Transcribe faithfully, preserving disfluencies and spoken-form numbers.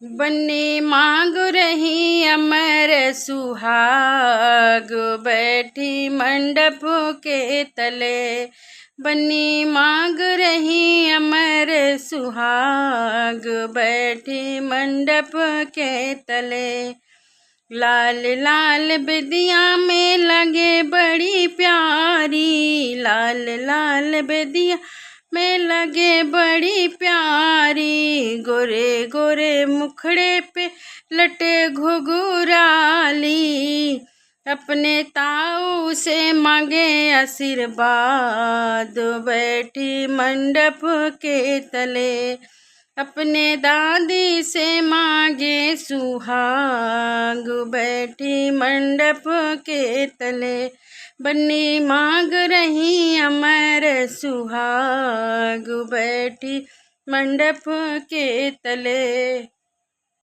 बन्नी मांग रही अमर सुहाग, बैठी मंडप के तले। बन्नी मांग रही अमर सुहाग, बैठी मंडप के तले। लाल लाल बिदिया में लगे बड़ी प्यारी, लाल लाल बिदिया में लगे बड़ी प्यारी। गोरे गोरे मुखड़े पे लटे घुघुराली, अपने ताऊ से मांगे आशीर्वाद, बैठी मंडप के तले। अपने दादी से मांगे सुहाग, बैठी मंडप के तले। बन्नी मांग रही अमर सुहाग, बैठी मंडप के तले।